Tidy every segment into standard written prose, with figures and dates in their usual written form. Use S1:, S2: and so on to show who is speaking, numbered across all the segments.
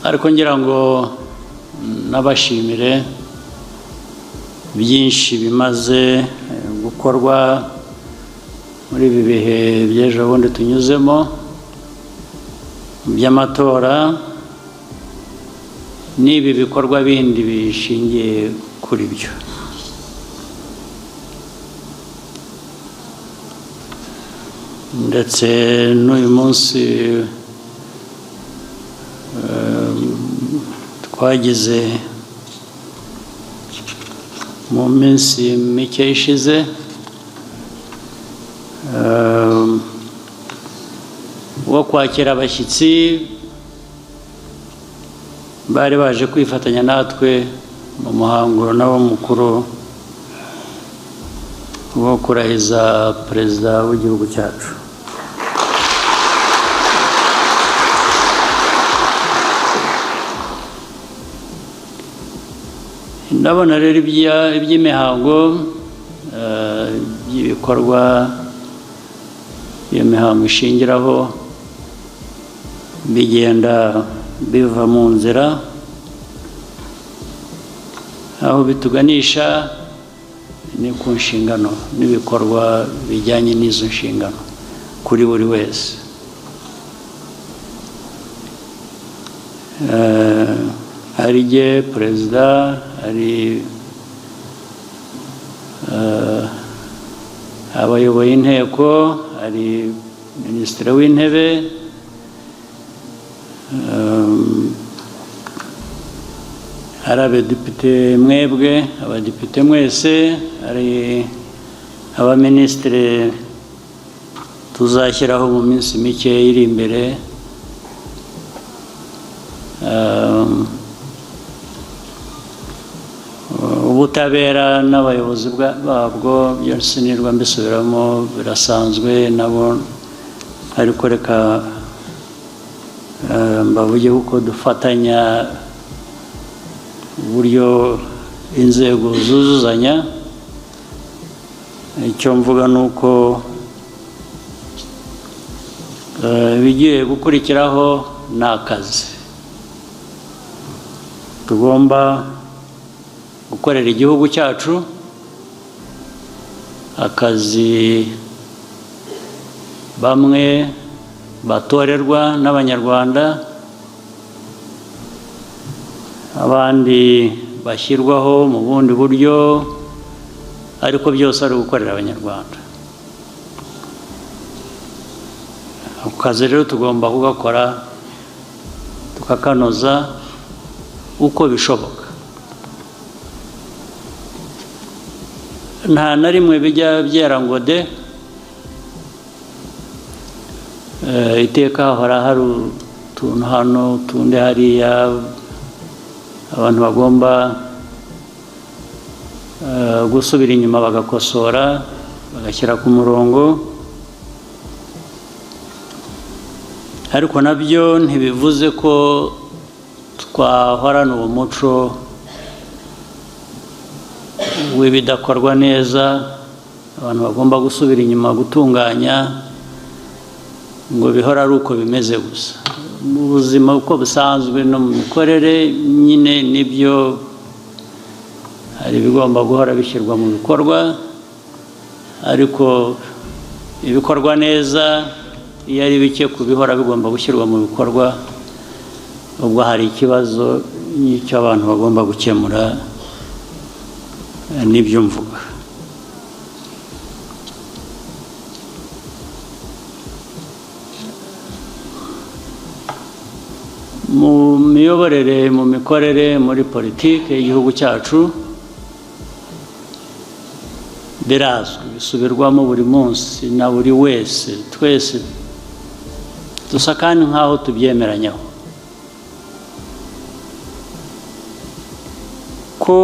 S1: Ariko ngira ngo nabashimire byinshi bimaze gukorwa muri ibi bihe by'ejo bundi tunyuzemo by'amatora n'ibi bikorwa bindi bishingiye kuri byo. Ndetse n'uyu munsi twagize mu minsi mike ishize, wo kwakira abashyitsi bari baje kwifatanya natwe mu muhango nabo mukuru wo kurahiza Perezida w'igihugu cyacu. Ndabona rero iby'imihango, by'ibikorwa iyo mihango ishingiraho bigenda biva mu nzira. Aho bituganisha ni ku nshingano n'ibikorwa bijyanye n'izo nshingano kuri buri wese. Hari jye Perezida, hari abayoboye inteko, hari Minisitiri w'Intebe, hari abadepite, mwebwe abadepite mwese, hari abaminisitiri tuzashyiraho mu minsi mike iri imbere. Ubutabera n'abayobozi babwo byose nirwa mbisubiramo, birasanzwe nabo. Ariko reka mbavuge uko dufatanya, uburyo inzego zuzuzanya. Icyo mvuga ni uko ibigiye gukurikiraho ni akazi tugomba gukorera igihugu cyacu, akazi bamwe batorerwa n'Abanyarwanda, abandi bashyirwaho mu bundi buryo, ariko byose ari ugukorera Abanyarwanda. Ako kazi rero tugomba kugakora, tukakanoza uko bishoboka. Nta na rimwe bijya byera ngo de. Iteka hahora hari utuntu hano, utundi hariya, abantu bagomba gusubira inyuma bagakosora, bagashyira ku murongo. Ariko nabyo ntibivuze ko twahorana uwo muco w'ibidakorwa neza, abantu bagomba gusubira inyuma gutunganya, ngo bihora ari uko bimeze gusa. Mu buzima uko busanzwe no mu mikorere nyine nibyo, hari ibigomba guhora bishyirwa mu bikorwa, ariko ibikorwa neza iyo ari bike ku bihora bigomba gushyirwa mu bikorwa, ubwo hari ikibazo n'icyo abantu bagomba gukemura. Nibyo mvuga. Mu miyoborere, mu mikorere, muri politiki y'igihugu cyacu, birazwi, bisubirwamo buri munsi na buri wese. Twese dusa kandi nk'aho tubyemeranyaho ko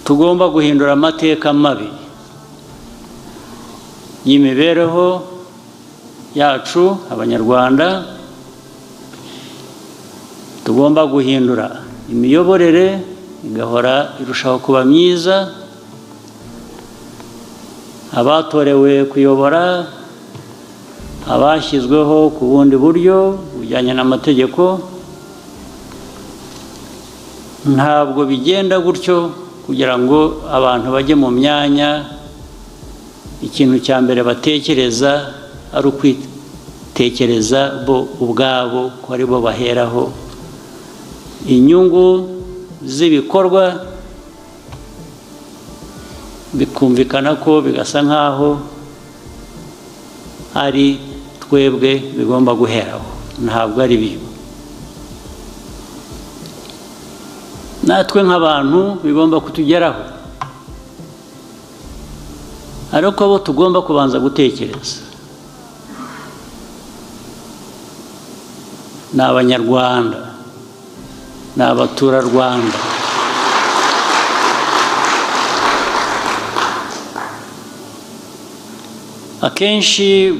S1: tugomba guhindura amateka mabi y'imibereho yacu Abanyarwanda, tugomba guhindura imiyoborere igahora irushaho kuba myiza. Abatorewe kuyobora, abashyizweho ku bundi buryo bujyanye n'amategeko. Ntabwo bigenda gutyo kugira ngo abantu bajye mu myanya, ikintu cya mbere batekereza ari ukwitekereza bo ubwabo, ko ari bo baheraho. Inyungu z'ibikorwa bikumvikana ko bigasa nk'aho ari twebwe bigomba guheraho. Ntabwo ari byo. Natwe nk'abantu bigomba kutugeraho, ariko bo tugomba kubanza gutekereza ni Abanyarwanda, ni abaturarwanda. Akenshi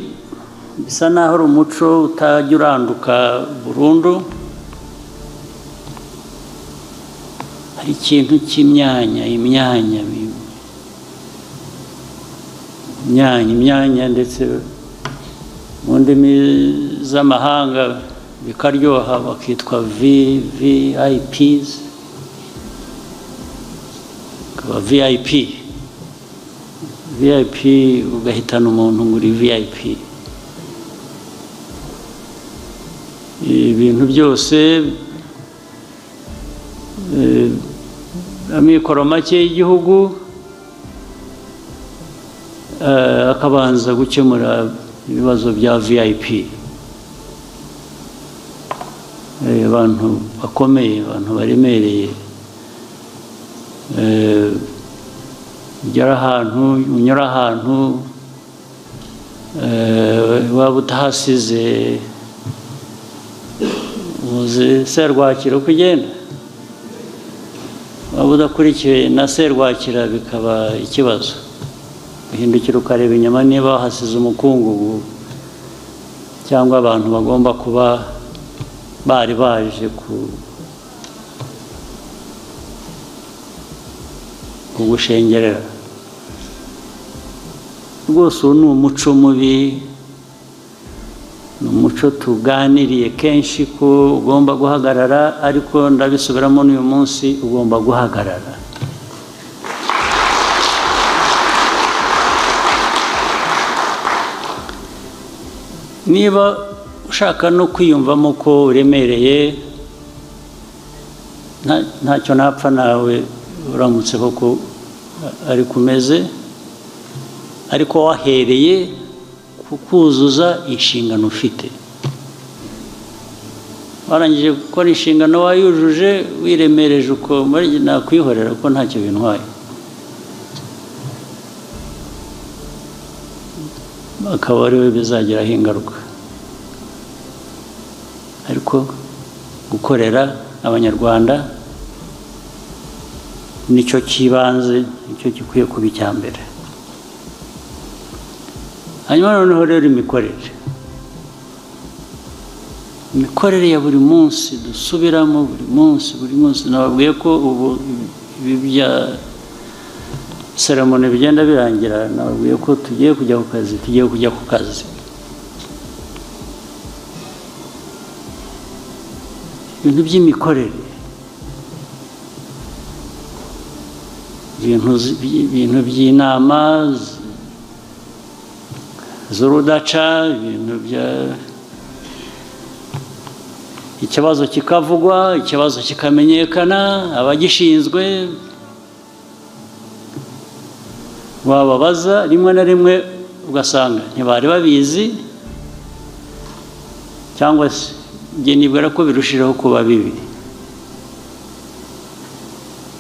S1: bisa n'aho ari umuco utajya uranduka burundu. Hari ikintu cy'imyanya, imyanya, imyanya, imyanya, ndetse mu ndimi z'amahanga bikaryoha bakitwa VVIPs, akaba VIP. VIP, ugahitana umuntu ngo uri VIP, ibintu byose, amikoro make y'igihugu, akabanza gukemura ibibazo bya VIP, abantu bakomeye, abantu baremereye. Ugera ahantu, unyura ahantu, waba utahasize, uzi serwakira uko ugenda, waba udakurikiwe na serwakira bikaba ikibazo, uhindukira ukareba inyuma niba wahasize umukungugu cyangwa abantu bagomba kuba bari baje kugushengerera. Rwose ubu ni umuco mubi, ni umuco tuganiriye kenshi ko ugomba guhagarara, ariko ndabisubiramo n'uyu munsi, ugomba guhagarara. Niba ushaka no kwiyumvamo ko uremereye, ntacyo napfa nawe uramutse koko ari kumeze, ariko wahereye ku kuzuza inshingano ufite, warangije gukora inshingano wayujuje, wiremereje uko, muri nakwihorera ko ntacyo bintwaye, akaba ari we bizagiraho ingaruka. Ariko gukorera Abanyarwanda nicyo cy'ibanze, nicyo gikwiye kuba icya mbere. Hanyuma noneho rero imikorere ya buri munsi dusubiramo buri munsi, buri munsi. Nababwiye ko ubu ibi bya cérémonie bigenda birangira, nababwiye ko tugiye kujya ku kazi, tugiye kujya ku kazi. Ibintu by'imikorere, ibintu by'inama z'urudaca, ibintu bya ikibazo kikavugwa, ikibazo kikamenyekana, abagishinzwe wababaza rimwe na rimwe ugasanga ntibari babizi, cyangwa se njye nibwira ko birushijeho kuba bibi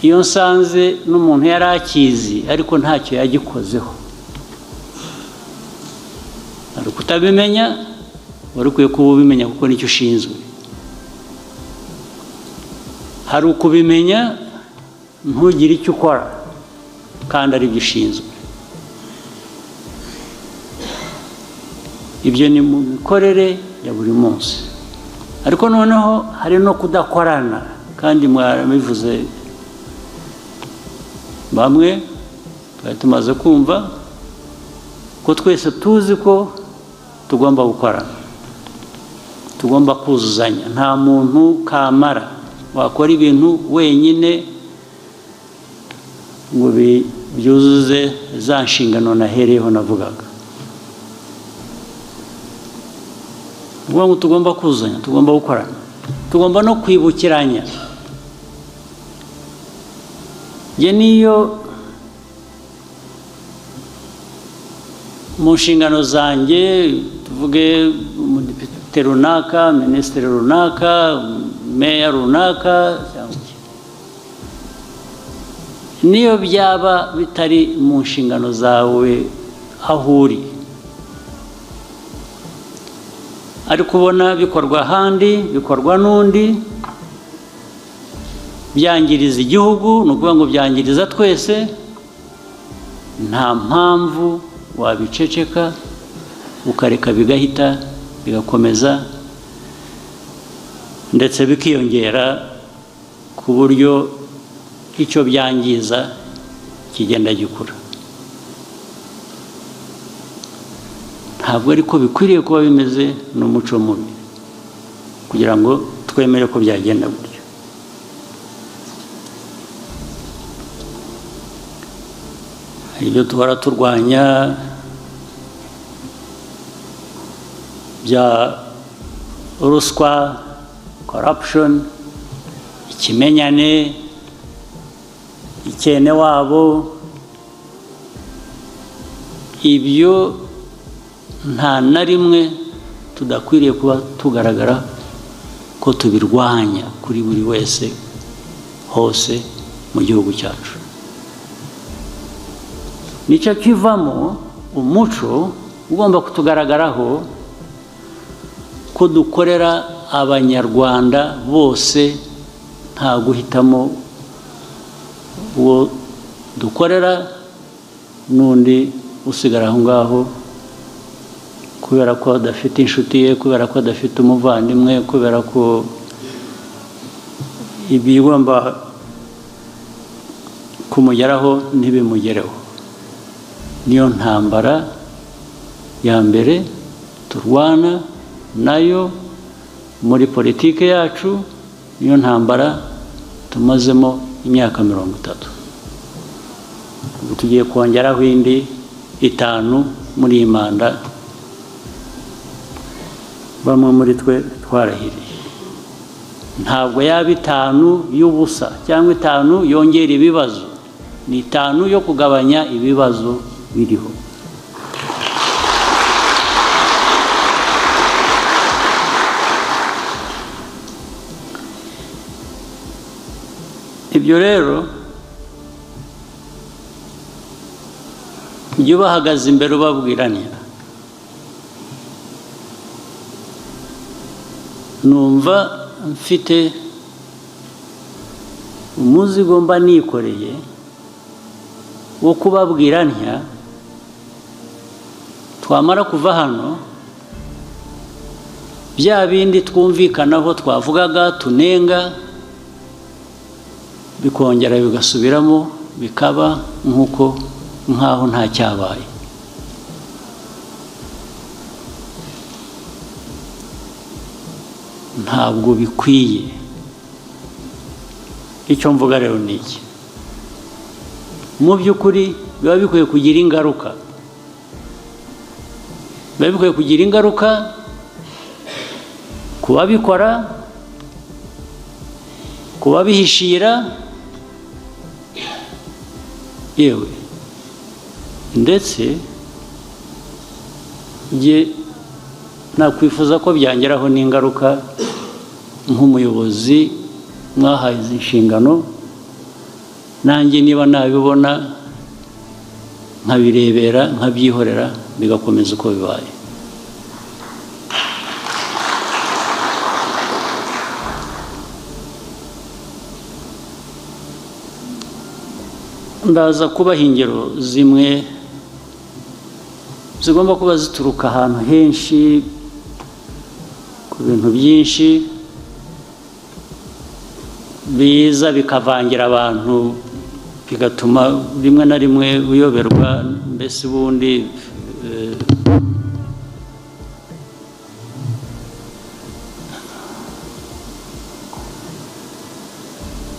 S1: iyo nsanze n'umuntu yari akizi ariko ntacyo yagikozeho. Hari kutabimenya, wari ukwiye kuba ubimenya kuko nicyo ushinzwe. Hari ukubimenya ntugire icyo ukora kandi aribyo ushinzwe. Ibyo ni mu mikorere ya buri munsi. Ariko noneho hari no kudakorana, kandi mwarabivuze bamwe, twari tumaze kumva ko twese tuzi ko tugomba gukorana. Tugomba kuzuzanya. Nta muntu kamara wakora ibintu wenyine ngo byuzuze za nshingano nahereyeho navugaga. Ubwo ngo tugomba kuzuzanya, tugomba gukorana, tugomba no kwibukiranya. Njye niyo mu nshingano zanjye, tuvuge umudepite runaka, minisitiri runaka, meya runaka, cyangwa iki, niyo byaba bitari mu nshingano zawe aho uri, ariko ubona bikorwa ahandi, bikorwa n'undi, byangiriza igihugu, ni ukuvuga ngo byangiriza twese, nta mpamvu wabiceceka ukareka bigahita bigakomeza, ndetse bikiyongera ku buryo icyo byangiza kigenda gikura. Ntabwo ariko bikwiriye kuba bimeze. Ni umuco mubi kugira ngo twemere ko byagenda gutyo. Ibyo duhora turwanya bya ruswa, corruption, ikimenyane, icyenewabo, ibyo nta na rimwe tudakwiriye kuba tugaragara ko tubirwanya kuri buri wese hose mu gihugu cyacu. Nicyo kivamo umuco ugomba kutugaragaraho ko dukorera Abanyarwanda bose, nta guhitamo uwo dukorera n'undi usigara aho ngaho kubera ko adafite inshuti ye, kubera ko adafite umuvandimwe, kubera ko ibigomba kumugeraho ntibimugereho. Niyo ntambara ya mbere turwana nayo muri politiki yacu, niyo ntambara tumazemo imyaka 30. Ubu tugiye kongeraho indi 5 muri iyi manda bamwe muri twe twarahiriye. Ntabwo yaba 5 y'ubusa cyangwa 5 yongera ibibazo, ni 5 yo kugabanya ibibazo biriho. Ibyo rero jya ubahagaze imbere ubabwira neza. Numva mfite umuzigo mba nikoreye wo kubabwira ntya, twamara kuva hano bya bindi twumvikanaho twavugaga tunenga bikongera bigasubiramo, bikaba nk'uko nk'aho nta cyabaye. Ntabwo bikwiye. Icyo mvuga rero ni iki: mu by'ukuri biba bikwiye kugira ingaruka, biba bikwiye kugira ingaruka ku babikora, ku babihishira, yewe ndetse njye nakwifuza ko byangeraho n'ingaruka nk'umuyobozi mwahaye izi nshingano, nanjye niba nabibona nkabirebera, nkabyihorera, bigakomeza uko bibaye. Ndaza kubaha ingero zimwe zigomba kuba zituruka ahantu henshi ku bintu byinshi biza bikavangira abantu, bigatuma rimwe na rimwe uyoberwa mbese ubundi.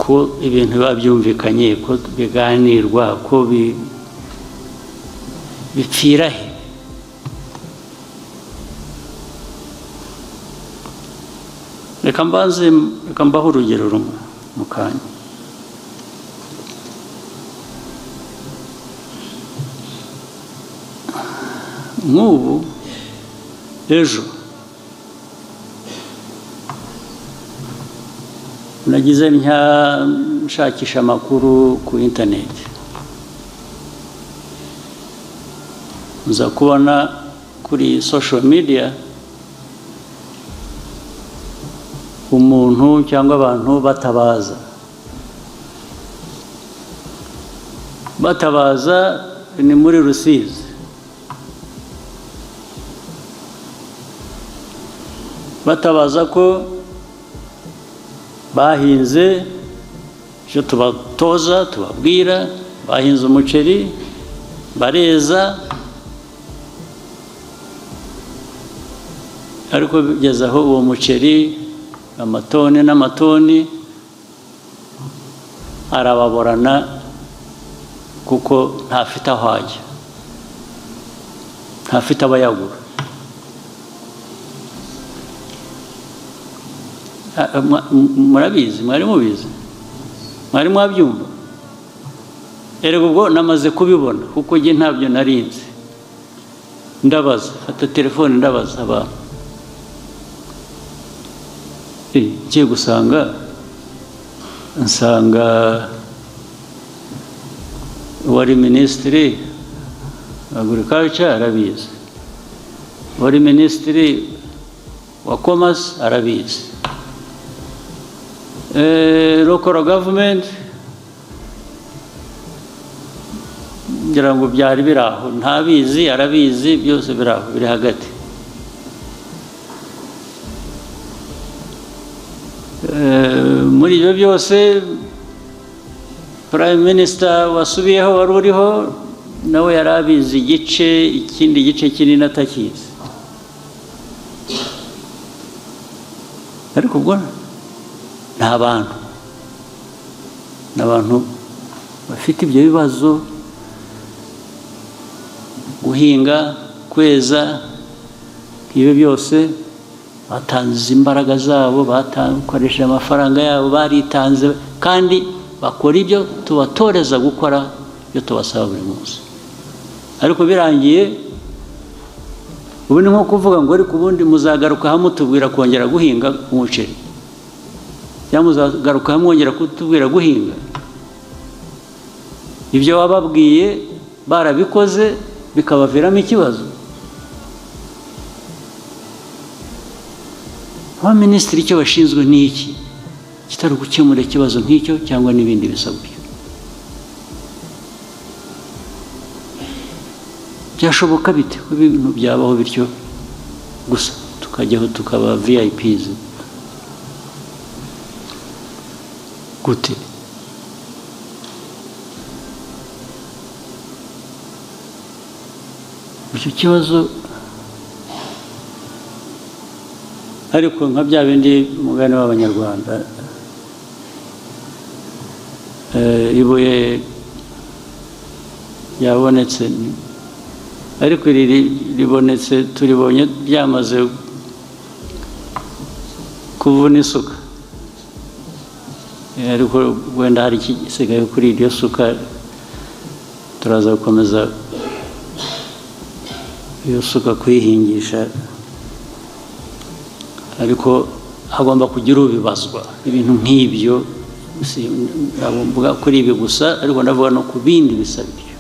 S1: Ko ibintu biba byumvikanye, ko biganirwa, ko bipfira he? Reka mbanze, reka mbahe urugero rumwe mu kanya. Nk'ubu ejo nagize ntya nshakisha amakuru ku interineti, nza kubona kuri social media umuntu cyangwa abantu batabaza. Ni muri Rusizi, batabaza ko bahinze icyo tubatoza, tubabwira, bahinze umuceri bareza, ariko bigeze aho uwo muceri, amatoni n'amatoni, arababorana kuko ntafite aho ajya, ntafite abayagura. Murabizi, mwari mubizi, mwari mwabyumva. Erega ubwo namaze kubibona, kuko njye ntabyo narinzi. Ndabaza, fata telefone ndabaza abantu, ngiye gusanga nsanga uwari Minisitiri Agriculture arabizi, uwari Minisitiri wa Commerce arabizi, Local Government ngira ngo byari biri aho, ntabizi, arabizi, byose biri aho, biri hagati. Muri ibyo byose, Prime Minister wasubiyeho, wari uriho, nawe yari abizi igice, ikindi gice kinini atakizi. Ariko ubwo ni abantu bafite ibyo bibazo, guhinga, kweza, ibyo byose, batanze imbaraga zabo, bakoresheje amafaranga yabo, baritanze, kandi bakora ibyo tubatoreza gukora, ibyo tubasaba buri munsi. Ariko birangiye ubu ni nko kuvuga ngo: "Ariko ubundi muzagaruka hamwe tubwira kongera guhinga umuceri, cyangwa muzagaruka hamwe mwongera kutubwira guhinga?" Ibyo wababwiye barabikoze, bikabaviramo ikibazo. Abaminisitiri icyo bashinzwe ni iki kitari gukemura ikibazo nk'icyo cyangwa n'ibindi bisa gutyo? Byashoboka bite ko ibintu byabaho bityo gusa, tukajyaho tukaba VIPs gute? Icyo kibazo, ariko nka bya bindi, umugani w'Abanyarwanda, ibuye ryabonetse, ariko iri ribonetse turibonye byamaze kuvuna isuka. Ariko wenda hari ikisigaye kuri iryo suka, turaza gukomeza iyo suka kuyihingisha, ariko hagomba kugira ubibazwa. Ibintu nk'ibyo, ntabwo mvuga kuri ibi gusa, ariko ndavuga no ku bindi bisa bityo,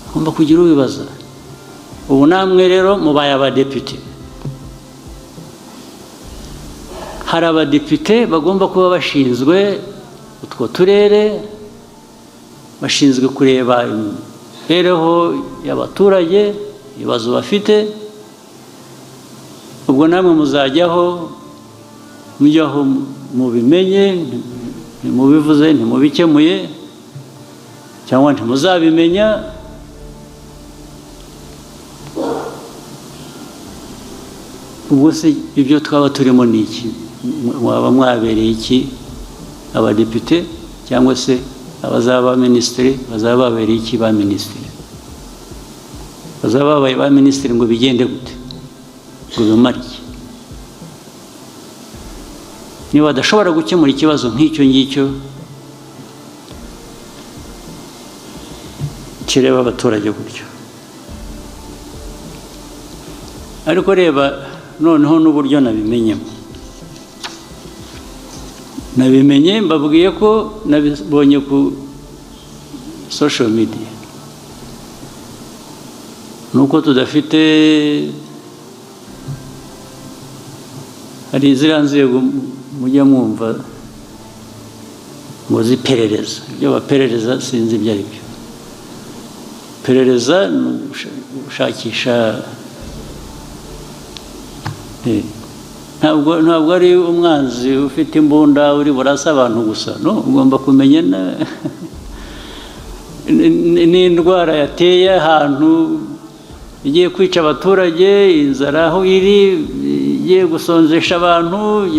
S1: hagomba kugira ubibaza. Ubu namwe rero mubaye abadepite. Hari abadepite bagomba kuba bashinzwe utwo turere, bashinzwe kureba imibereho y'abaturage, ibibazo bafite. Ubwo namwe muzajyaho, mujyaho mubimenye, ntimubivuze, ntimubikemuye, cyangwa ntimuzabimenya. Ubwo se ibyo twaba turimo ni iki? Mwaba mwabereye iki? Abadepite cyangwa se abazaba minisitiri bazaba babereye iki ba minisitiri? Bazaba babaye ba minisitiri ngo bigende gute, ngo bimare iki, niba badashobora gukemura ikibazo nk'icyo ngicyo kireba abaturage gutyo? Ariko reba noneho n'uburyo nabimenyemo. Nabimenye, mbabwiye ko nabibonye ku social media, nuko tudafite, hari ziriya nzego mujya mwumva ngo ziperereza. Ibyo baperereza sinzi ibyo ari byo. Iperereza ni ugushakisha, ntabwo ari umwanzi ufite imbunda uri burasa abantu gusa. No ugomba kumenya n'indwara yateye ahantu igiye kwica abaturage, inzara aho iri igiye gusonzesha abantu,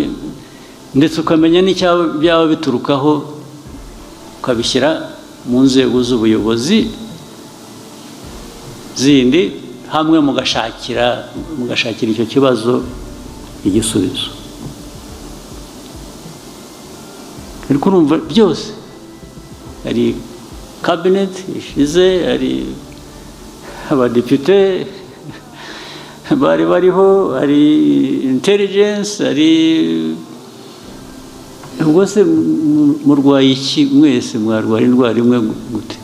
S1: ndetse ukamenya n'icyaba byaba biturukaho, ukabishyira mu nzego z'ubuyobozi zindi, hamwe mugashakira icyo kibazo igisubizo. Ariko urumva byose, hari cabinet ishize, hari abadepite bari bariho, hari intelligence, hari ubwo se murwaye iki? Mwese mwarwara indwara imwe gute?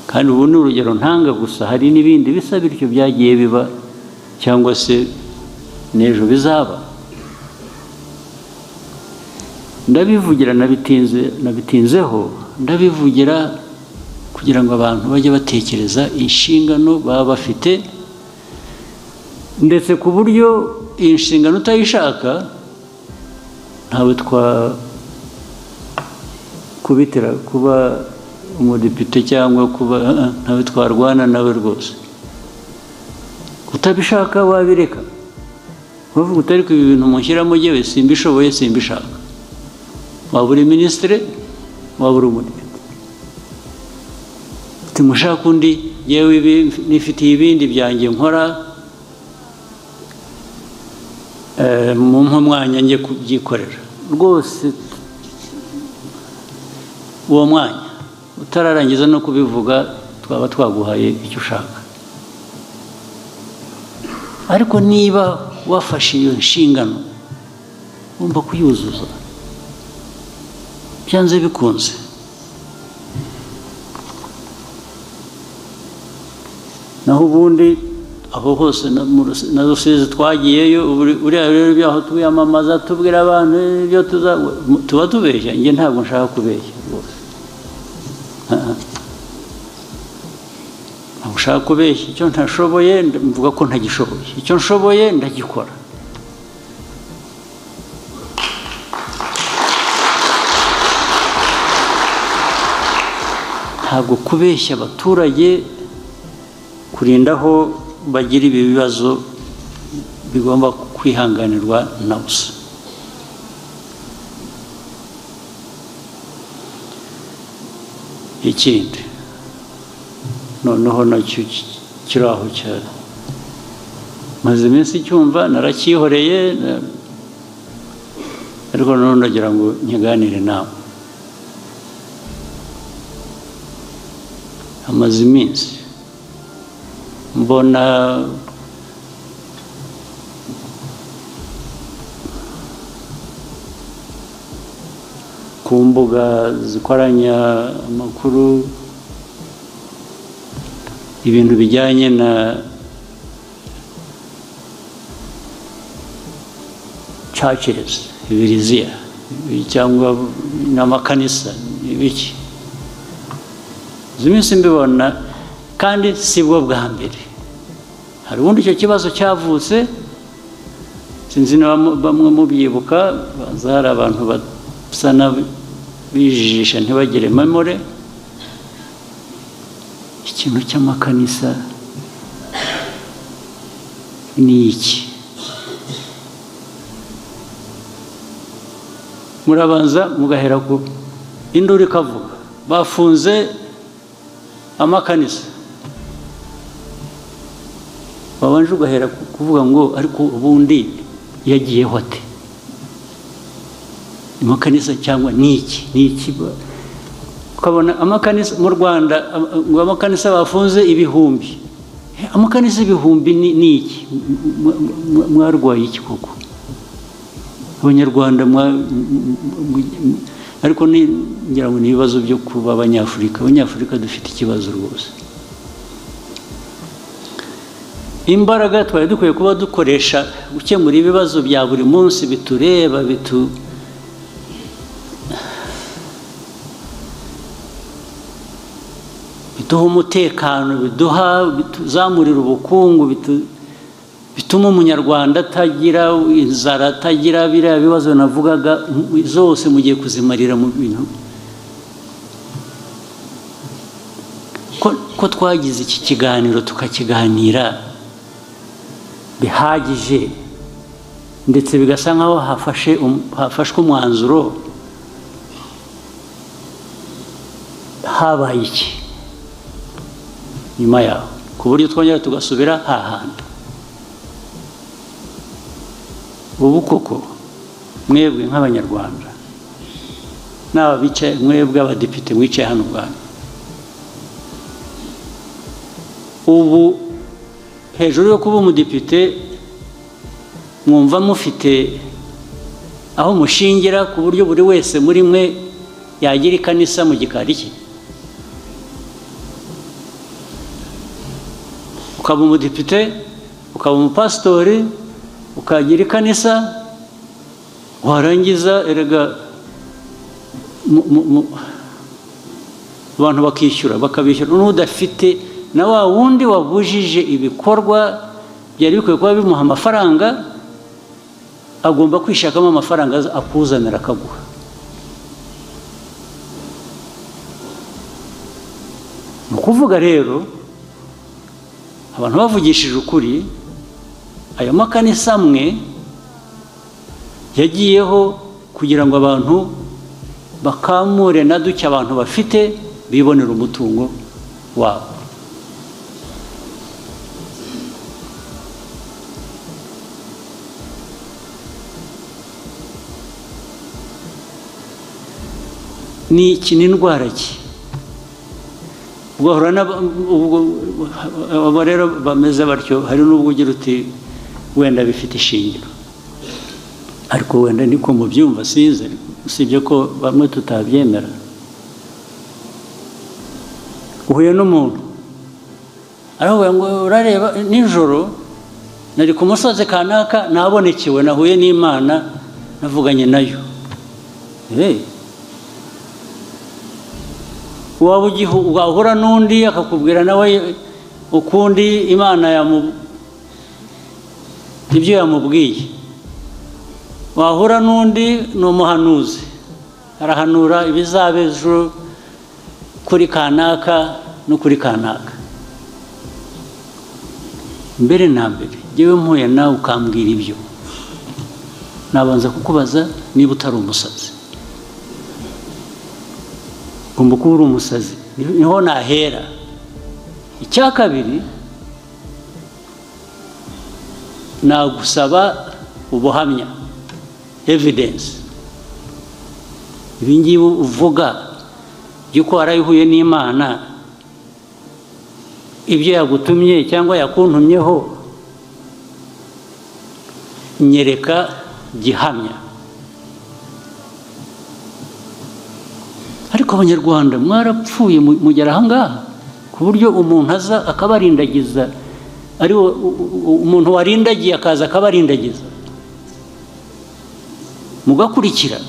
S1: Kandi ubu ni urugero ntanga gusa, hari n'ibindi bisa bityo byagiye biba cyangwa se n'ejo bizaba. Ndabivugira, nabitinzeho, ndabivugira kugira ngo abantu bajye batekereza inshingano baba bafite, ndetse ku buryo iyi nshingano utayishaka ntawe twakubitira kuba umudepite cyangwa kuba, ntawe twarwana nawe rwose. Utabishaka wabireka, uvuga utari ibi bintu mushyiramo jyewe simbishoboye, simbishaka. Waba uri minisitiri, waba uri umudepite, mushaka undi, yewe ibi nifitiye ibindi byanjye nkora, mumpe umwanya njye kubyikorera rwose. Uwo mwanya utararangiza no kubivuga, twaba twaguhaye icyo ushaka. Ariko niba wafashe iyo nshingano, ugomba kuyuzuza byanze bikunze. Naho ubundi aho hose na Rusizi twagiyeyo, uriya rero ibyaho twiyamamaza tubwira abantu ibyo tuba tubeshya. Njye ntabwo nshaka kubeshya rwose, ntabwo nshaka kubeshya. Icyo ntashoboye mvuga ko ntagishoboye, icyo nshoboye ndagikora. Ntabwo kubeshya abaturage kurinda aho bagira ibi bibazo bigomba kwihanganirwa na busa. Ikindi noneho nacyo kiri aho cyane, maze iminsi cyumva naracyihoreye, ariko noneho ndagira ngo nkiganire nawe. Amaze iminsi mbona ku mbuga zikoranya amakuru ibintu bijyanye na churches, ibiriziya cyangwa n'amakanisa, ibiki. Izi minsi mbibona, kandi si bwo bwa mbere. Hari ubundi icyo kibazo cyavutse, sinzi niba bamwe mubyibuka, baza hari abantu basa n'abijijisha ntibagire memory. Ikintu cy'amakanisa ni iki? Murabanza mugahera ku induru ikavuga, bafunze amakanisa. Wabanje ugahera kuvuga ngo ariko ubundi yagiyeho ate amakanisa, cyangwa ni iki ni iki? Ukabona amakanisa mu Rwanda, ngo amakanisa bafunze ibihumbi, amakanisa ibihumbi ni iki? Mwarwaye iki koko Abanyarwanda? Ariko ngira ngo ni ibibazo byo kuba Abanyafurika. Abanyafurika dufite ikibazo rwose. Imbaraga twari dukwiye kuba dukoresha gukemura ibibazo bya buri munsi bitureba, biduha umutekano, biduha, bituzamurira ubukungu, bituma Umunyarwanda atagira inzara, atagira biriya bibazo navugaga zose, mugiye kuzimarira mu bintu. Ko twagize iki kiganiro, tukakiganira bihagije, ndetse bigasa nkaho hafashwe umwanzuro, habaye iki nyuma yaho ku buryo twongera tugasubira hahandi? Ubu koko mwebwe nk'Abanyarwanda n'aba bicaye, mwebwe abadepite mwicaye hano ubwanyu, ubu hejuru yo kuba umudepite, mwumva mufite aho mushingira ku buryo buri wese muri mwe yagira ikanisa mu gikari cye? Ukaba umudepite, ukaba umupasitori, ukagira ikanisa, warangiza erega abantu bakishyura, bakabishyura n'udafite, na wa wundi wabujije ibikorwa byari bikwiye kuba bimuha amafaranga, agomba kwishakamo amafaranga akuzanira, akaguha. Ni ukuvuga rero, abantu bavugishije ukuri, ayo makanisa amwe yagiyeho kugira ngo abantu bakamure na duke abantu bafite, bibonera umutungo wabo. Ni iki? Ni indwara ki? Ugahura ubwo abo rero bameze batyo, hari n'ubwo ugira uti wenda bifite ishingiro, ariko wenda niko mubyumva, sinzi, usibye ko bamwe tutabyemera. Uhuye n'umuntu aravuga ngo urareba, nijoro nari ku musozi kanaka, nabonekewe, nahuye n'Imana, navuganye nayo. Waba wahura n'undi akakubwira nawe ukundi Imana ibyo yamubwiye. Wahura n'undi ni umuhanuzi, arahanura ibizaba ejo kuri kanaka no kuri kanaka. Mbere na mbere, njyewe mpuye nawe ukambwira ibyo, nabanza kukubaza niba utari umusazi. Ugomba kuba uri umusazi, niho nahera. Icya kabiri, nagusaba ubuhamya, evidence. Ibi ngibi uvuga by'uko warayihuye n'Imana, ibyo yagutumye cyangwa yakuntumyeho, nyereka gihamya. Ariko Abanyarwanda mwarapfuye, mugera ahangaha ku buryo umuntu aza akabarindagiza, ari umuntu warindagiye akaza akabarindagiza, mugakurikira,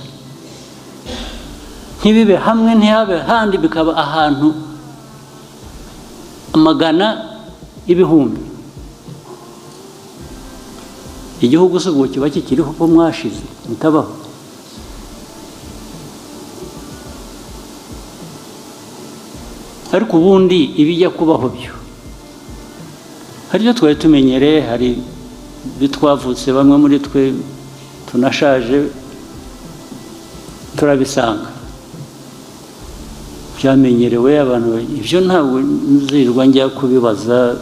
S1: ntibibe hamwe, ntihabe handi, bikaba ahantu amagana, ibihumbi. Igihugu se ubwo kiba kikiriho ko mwashize mutabaho? Ariko ubundi ibijya kubaho byo, hari ibyo twari tumenyereye, hari ibyo twavutse, bamwe muri twe tunashaje. Turabisanga byamenyerewe abantu. Ibyo ntabwo nzirwa njya kubibaza,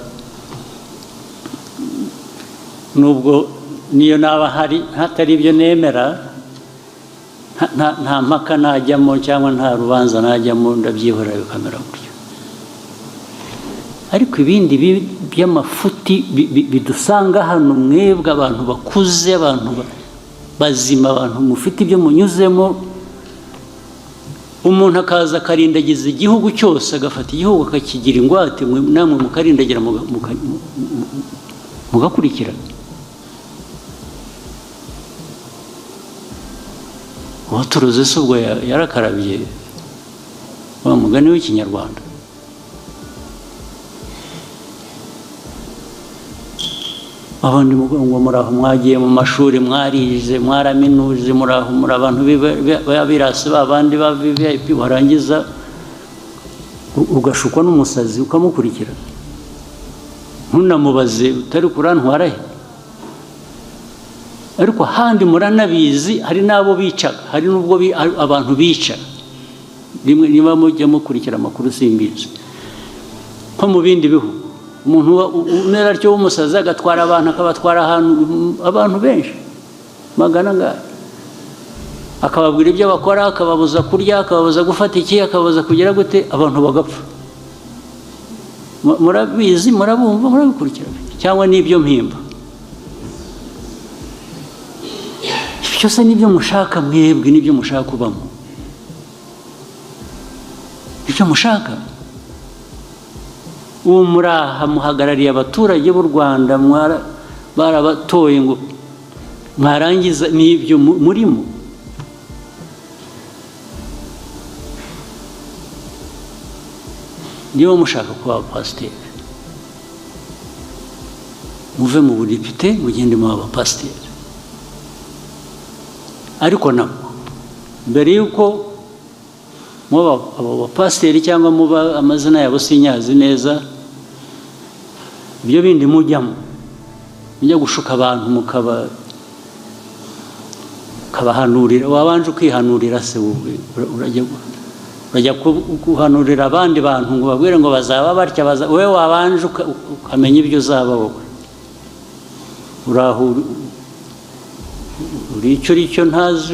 S1: nubwo niyo naba hari hatari ibyo nemera, nta mpaka najyamo cyangwa nta rubanza najyamo, ndabyihorera bikamera gutyo. Ariko ibindi by'amafuti bidusanga hano, mwebwe abantu bakuze, abantu bazima, abantu mufite ibyo munyuzemo, umuntu akaza akarindagiza igihugu cyose, agafata igihugu akakigira ingwate, namwe mukarindagira, mugakurikira. Uwaturuze se ubwo yarakarabye, wa mugani w'Ikinyarwanda? Abandi ngo muraho, mwagiye mu mashuri, mwarize, mwaraminuje, muraho, muri abantu b'abirasi, ba bandi ba VVIP, warangiza ugashukwa n'umusazi ukamukurikira, ntunamubaze utari kurantwara he. Ariko ahandi muranabizi, hari n'abo bicaga, hari n'ubwo abantu bica rimwe. Niba mujya mukurikira amakuru, simbizi, nko mu bindi bihugu, umuntu umera atyo w'umusazi agatwara abantu, akabatwara ahantu, abantu benshi magana angahe, akababwira ibyo bakora, akababuza kurya, akababuza gufata iki, akababuza kugira gute, abantu bagapfa. Murabizi, murabumva, murabikurikira, cyangwa n'ibyo mpimba? Byose nibyo mushaka mwebwe, nibyo mushaka kubamo, ibyo mushaka. Ubu muraha muhagarariye abaturage b'u Rwanda, barabatoye ngo mwarangiza n'ibyo murimo. Niba mushaka kuba abapasiteri, muve mu budepite, mugende muba abapasiteri. Ariko nabwo, mbere y'uko muba abo bapasiteri cyangwa muba amazina yabo sinyazi neza, ibyo bindi mujyamo, mujya gushuka abantu, mukabahanurira, wabanje ukihanurira se? Wowe urajya guhanurira abandi bantu ngo babwire ngo bazaba batya, wowe wabanje ukamenya ibyo uzaba? Wowe uraho uri icyo uri cyo ntazi,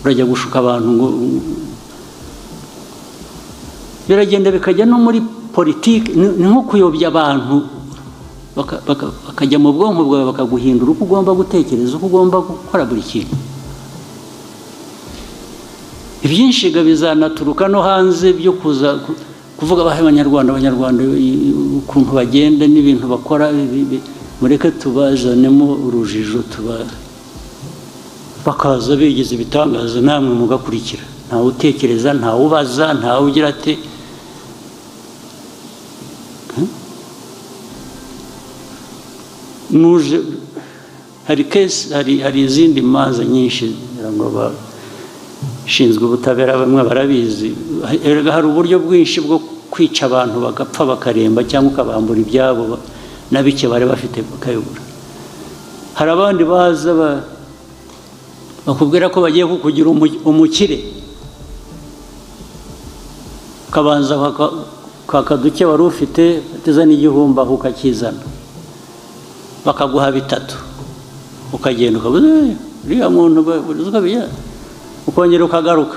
S1: urajya gushuka abantu. Ngo biragenda bikajya no muri politiki, ni nko kuyobya abantu, bakajya mu bwonko bwawe, bakaguhindura uko ugomba gutekereza, uko ugomba gukora buri kintu. Ibyinshi bizanaturuka no hanze byo kuza kuvuga abahe Abanyarwanda ukuntu bagenda n'ibintu bakora, mureke tubazanemo urujijo, tuba bakaza bigize ibitangaza, namwe mugakurikira. Ntawe utekereza, ntawe ubaza, ntawe ugira ati. Nuje hari case, hari izindi manza nyinshi, ngira ngo abashinzwe ubutabera bamwe barabizi. Erega hari uburyo bwinshi bwo kwica abantu bagapfa, bakaremba, cyangwa ukabambura ibyabo na bike bari bafite bakayobora. Hari abandi baza bakubwira ko bagiye kukugira umukire, ukabanza kwaka duke wari ufite, uteza n'igihumbi aho ukakizana, bakaguha bitatu, ukagenda ukabuze uriya muntu uzi uko bigenda, ukongera ukagaruka.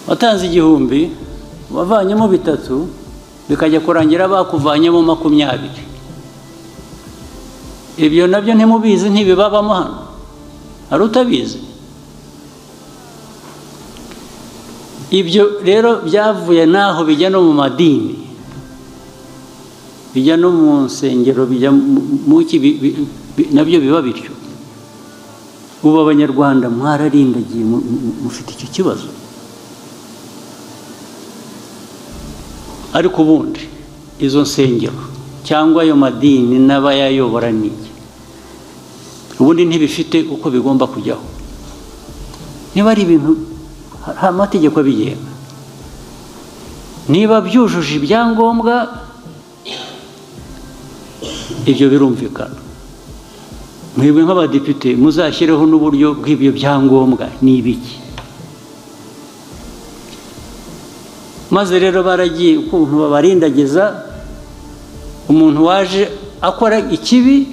S1: Watanze 1000, wavanyemo bitatu, bikajya kurangira bakuvanyemo 20. Ibyo nabyo ntimubizi? Ntibibabamo hano? Hari utabizi? Ibyo rero byavuye n'aho bijya no mu madini, bijya no mu nsengero, bijya mu ki, nabyo biba bityo. Ubu Abanyarwanda mwararindagiye, mufite icyo kibazo. Ariko ubundi izo nsengero cyangwa ayo madini n'abayayobora ni iki? Ubundi ntibifite uko bigomba kujyaho? Niba ari ibintu, hari amategeko abigenga, niba byujuje ibyangombwa. Ibyo birumvikana. Mwebwe nk'abadepite muzashyireho n'uburyo bw'ibyo byangombwa ni ibiki. Maze rero baragiye ukuntu babarindagiza, umuntu waje akora ikibi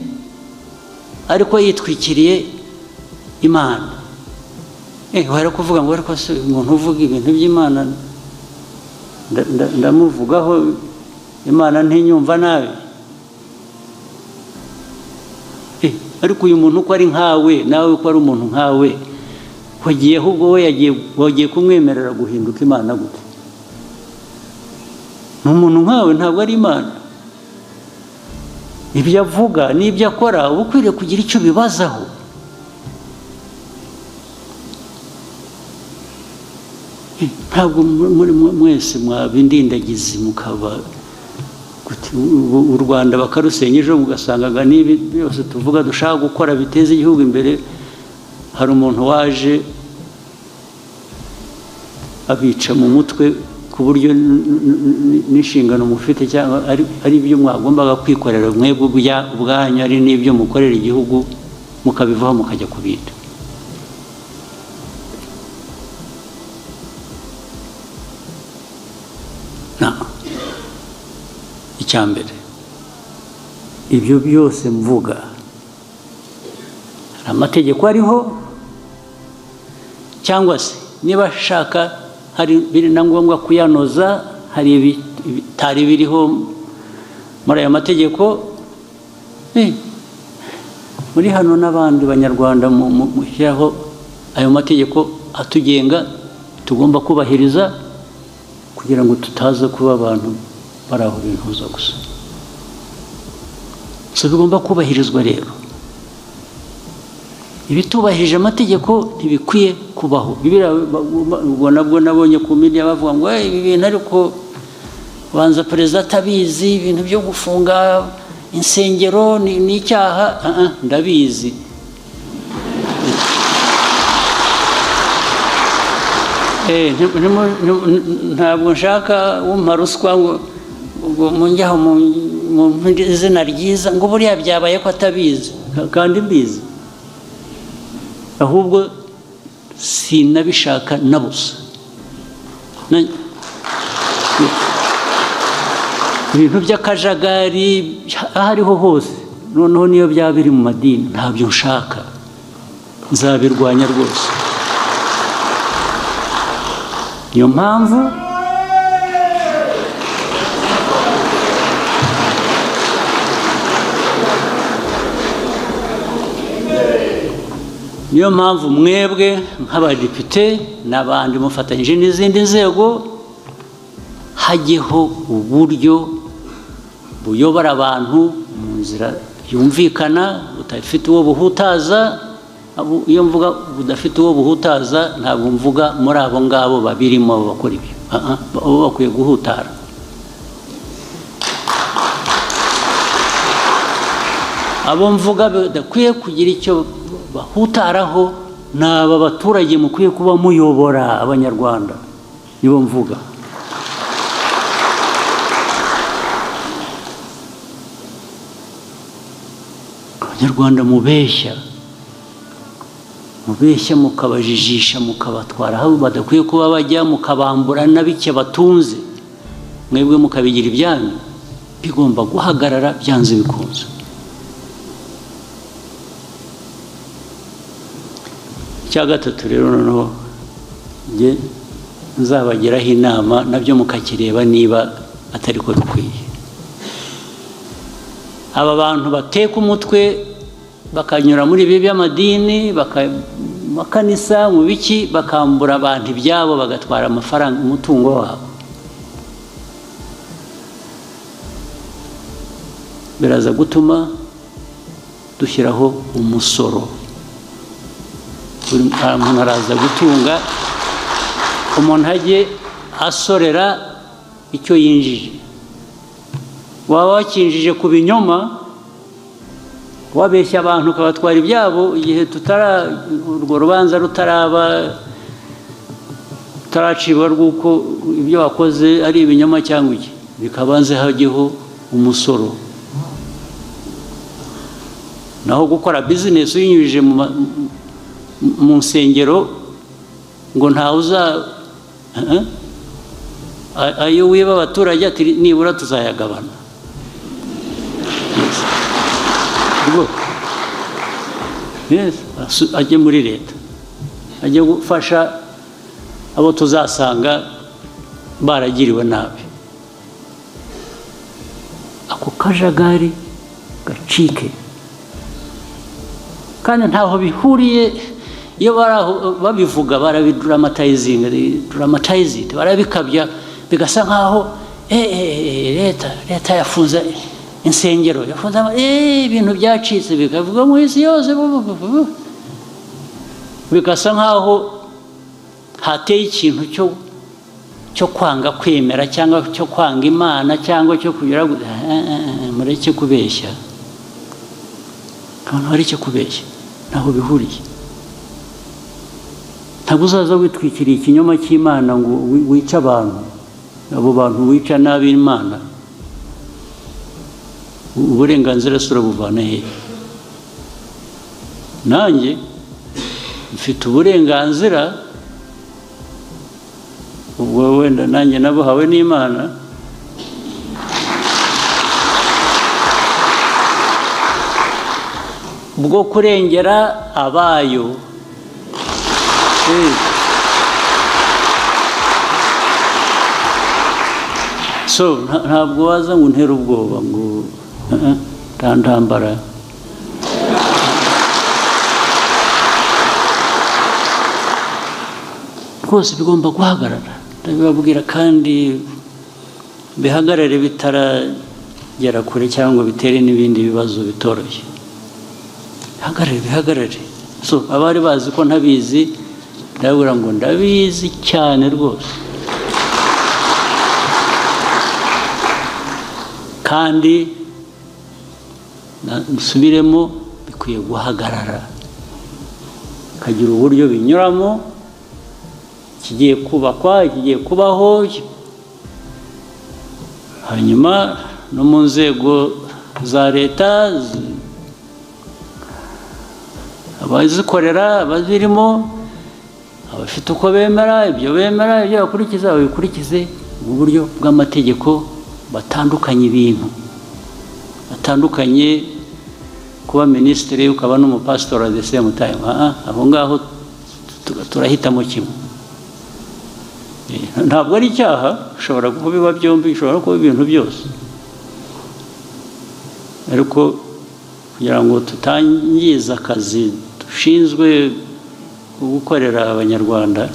S1: ariko yitwikiriye Imana. Wari kuvuga ngo ariko se umuntu uvuga ibintu by'Imana ndamuvugaho, Imana ntinyumva nabi. Ariko uyu muntu uko ari nkawe, nawe uko ari umuntu nkawe, wagiye ahubwo we wagiye kumwemerera guhinduka Imana gute? Ni umuntu nkawe, ntabwo ari Imana. Ibyo avuga n'ibyo akora uba ukwiriye kugira icyo ubibazaho. Ntabwo muri mwese mwaba indindagizi mukaba u Rwanda bakarusenya, ejo mugasangaga n'ibi byose tuvuga dushaka gukora biteza igihugu imbere, hari umuntu waje abica mu mutwe ku buryo n'inshingano mufite cyangwa ari ibyo mwagombaga kwikorera mwebwe ubwanyu, ari n'ibyo mukorera igihugu, mukabivaho mukajya ku bindi. Icya mbere, ibyo byose mvuga hari amategeko ariho, cyangwa se niba ashaka hari biri na ngombwa kuyanoza, hari ibitari biriho muri aya mategeko. Muri hano n'abandi banyarwanda mushyiraho ayo mategeko atugenga tugomba kubahiriza kugira ngo tutaza kuba abantu bari aho bintuza gusa. So bigomba kubahirizwa rero. Ibitubahirije amategeko ntibikwiye kubaho. Ubwo nabwo nabonye ku media bavuga ngo ibi bintu ariko banza perezida atabizi, ibintu byo gufunga insengero ni icyaha. Ndabizi. Ntabwo nshaka umpa ruswa ngo munjyaho mu izina ryiza ngo buriya byabaye ko atabizi, kandi mbizi. Ahubwo sinabishaka na busa. Ibintu by'akajagari aho ariho hose, noneho niyo byaba biri mu madini, ntabyo nshaka, nzabirwanya rwose. Niyo mpamvu mwebwe nk'abadepite n'abandi mufatanyije n'izindi nzego, hajyeho uburyo buyobora abantu mu nzira yumvikana, budafite uwo buhutaza. Iyo mvuga budafite uwo buhutaza, ntabwo mvuga muri abo ngabo babirimo bakora ibyo, bo bakwiye guhutara. Abo mvuga badakwiye kugira icyo bahutaraho ni aba baturage mukwiye kuba muyobora abanyarwanda, nibo mvuga. Abanyarwanda mubeshya, mubeshya mukabajijisha, mukabatwara aho badakwiye kuba bajya, mukabambura na bike batunze, mwebwe mukabigira ibyanyu, bigomba guhagarara byanze bikunze. Icya gatatu rero noneho njye nzabagiraho inama, nabyo mukakireba niba atari ko bikwiye. Aba bantu bateka umutwe bakanyura muri ibi by'amadini, makanisa, mu biki, bakambura abantu ibyabo, bagatwara amafaranga, umutungo wabo, biraza gutuma dushyiraho umusoro. Buri muntu araza gutunga, umuntu ajye asorera icyo yinjije. Waba wakinjije ku binyoma, wabeshya abantu ukabatwara ibyabo, igihe urwo rubanza rutaraba, rutaracibwa rw'uko ibyo wakoze ari ibinyoma cyangwa iki, bikabanze hajyeho umusoro. Naho gukora bizinesi uyinyujije mu nsengero ngo ntawe uza ayo wiba abaturage, ati nibura tuzayagabana. Yes. Yes. Ajye muri leta, ajye gufasha abo tuzasanga baragiriwe nabi. Ako kajagari gacike. Kandi ntaho bihuriye. Iyo bari aho babivuga, barabidramatizinga, dramatize it, barabikabya, bigasa nkaho leta yafunze insengero, yafunze ibintu byacitse, bikavuga mu isi yose, bu- bu- bu- bu. Bigasa nkaho hateye ikintu cyo kwanga kwemera, cyangwa cyo kwanga Imana, cyangwa cyo kugira mureke kubeshya abantu, bareke kubeshya. Ntaho bihuriye. Ntabwo uzaza witwikiriye ikinyoma cy'Imana ngo wice abantu. Abo bantu wica nabi Imana, uburenganzira se urabuvana hehe? Nanjye mfite uburenganzira, ubwo wenda nanjye nabuhawe n'Imana, bwo kurengera abayo. So ntabwo waza ngo untere ubwoba ngo nta ntambara. Rwose bigomba guhagarara, ndabibabwira, kandi bihagarare bitaragera kure cyangwa ngo bitere n'ibindi bibazo bitoroshye. Bihagarare, bihagarare. So abari bazi ko ntabizi, ndababwira ngo ndabizi cyane rwose, kandi nsubiremo, bikwiye guhagarara, bikagira uburyo binyuramo, ikigiye kubakwa, ikigiye kubaho, hanyuma no mu nzego za leta, abazikorera, abazirimo, abafite uko bemera, ibyo bemera, ibyo bakurikiza, babikurikize mu buryo bw'amategeko. Batandukanye ibintu, batandukanye kuba minisitiri ukaba n'umupasitori at the same time. Aho ngaho turahitamo kimwe. Ntabwo ari icyaha, ushobora kubiba byombi, ushobora kuba ibintu byose, ariko kugira ngo tutangiza akazi dushinzwe gukorera Abanyarwanda,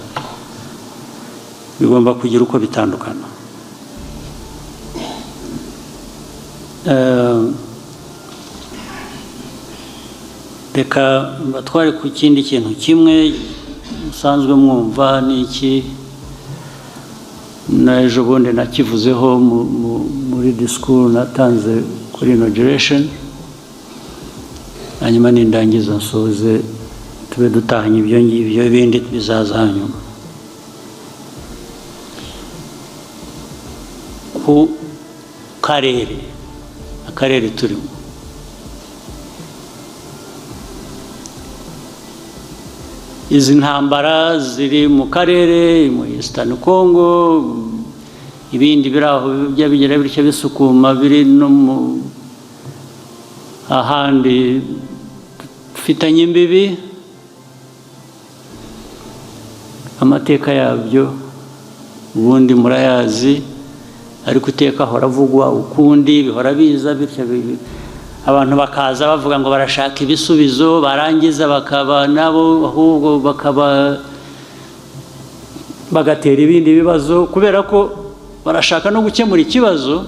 S1: bigomba kugira uko bitandukana. Reka mbatware ku kindi kintu kimwe musanzwe mwumva. Ni iki? N'ejo bundi nakivuzeho muri disikuru natanze kuri inauguration. Hanyuma nindangiza nsoze, tube dutahanye ibyo ngibyo, ibindi bizaza hanyuma. Ku karere, akarere turimo, izi ntambara ziri mu karere, mu Eastern Congo, ibindi biri aho bijya bigera bityo bisukuma, biri no mu ahandi dufitanye imbibi, amateka yabyo ubundi murayazi, ariko iteka ahora avugwa ukundi, bihora biza bityo, abantu bakaza bavuga ngo barashaka ibisubizo, barangiza bakaba nabo ahubwo bakaba bagatera ibindi bibazo, kubera ko barashaka no gukemura ikibazo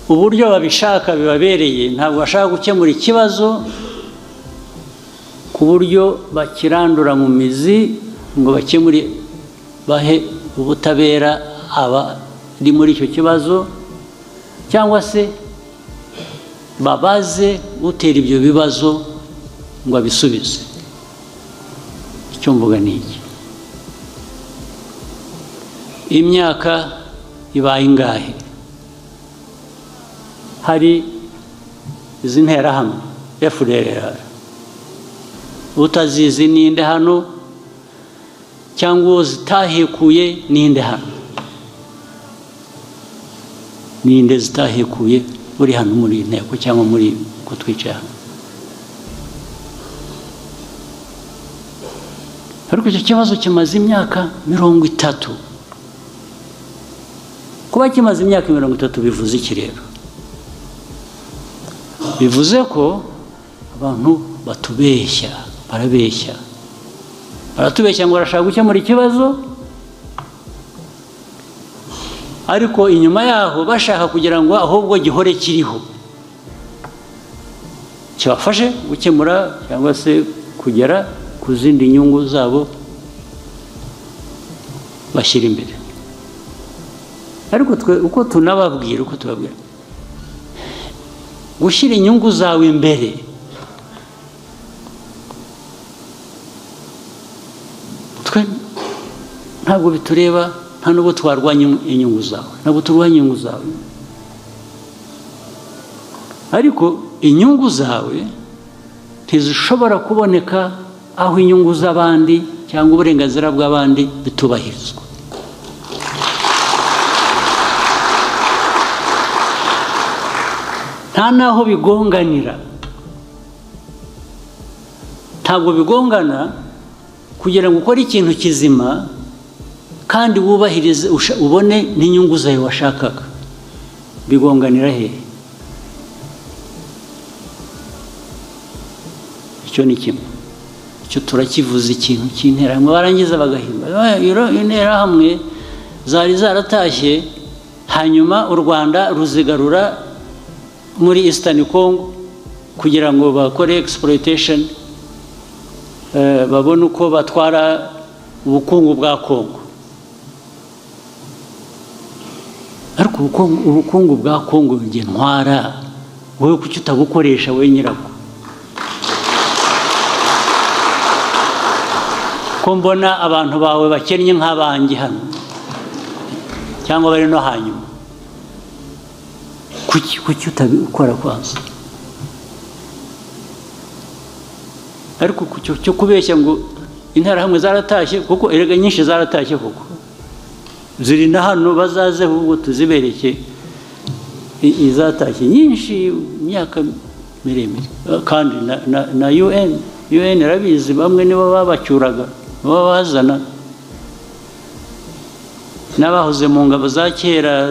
S1: uburyo babishaka bibabereye. Ntabwo bashaka gukemura ikibazo ku buryo bakirandura mu mizi, ngo bakemure, bahe ubutabera abari muri icyo kibazo, cyangwa se babaze utera ibyo bibazo ngo abisubize. Icyo mvuga ni iki: imyaka ibaye ingahe hari Izi Nterahamwe, FDLR, utazizi ninde hano? Cyangwa uwo zitahekuye ninde hano? Ninde zitahekuye uri hano muri iyi nteko cyangwa muri ko twicaye hano? Ariko icyo kibazo kimaze imyaka 30. Kuba kimaze imyaka 30 bivuze iki rero? Bivuze ko abantu batubeshya, barabeshya, baratubeshya ngo barashaka gukemura ikibazo, ariko inyuma yaho bashaka kugira ngo ahubwo gihore kiriho, kibafashe gukemura cyangwa se kugera ku zindi nyungu zabo bashyira imbere. Ariko twe uko tunababwira, uko tubabwira, gushyira inyungu zawe imbere twe ntabwo bitureba. Nta nubwo twarwanya inyungu zawe, ntabwo turwanya inyungu zawe, ariko inyungu zawe ntizishobora kuboneka aho inyungu z'abandi cyangwa uburenganzira bw'abandi bitubahirizwa. Nta n'aho bigonganira, ntabwo bigongana. Kugira ngo ukore ikintu kizima kandi wubahirize, ubone n'inyungu zawe washakaga, bigonganira hehe? Icyo ni kimwe, icyo turakivuze. Ikintu cy'Interahamwe, barangiza bagahimba Interahamwe zari zaratashye, hanyuma u Rwanda ruzigarura muri Eastern Congo kugira ngo bakore exploitation, babone uko batwara ubukungu bwa Congo. Ariko ubukungu bwa Congo njye ntwara, wowe kuki utabukoresha, wowe nyirabwo? Ko mbona abantu bawe bakennye nk'abanjye hano cyangwa bari no hanyuma, kuki utabikora kwanza? Ariko cyo kubeshya ngo Interahamwe zaratashye, kuko erega nyinshi zaratashye, kuko ziri na hano, bazaze ahubwo tuzibereke izatashye nyinshi imyaka miremire. Kandi na UN irabizi, bamwe nibo babacyuraga, nibo bazana n'abahoze mu ngabo za kera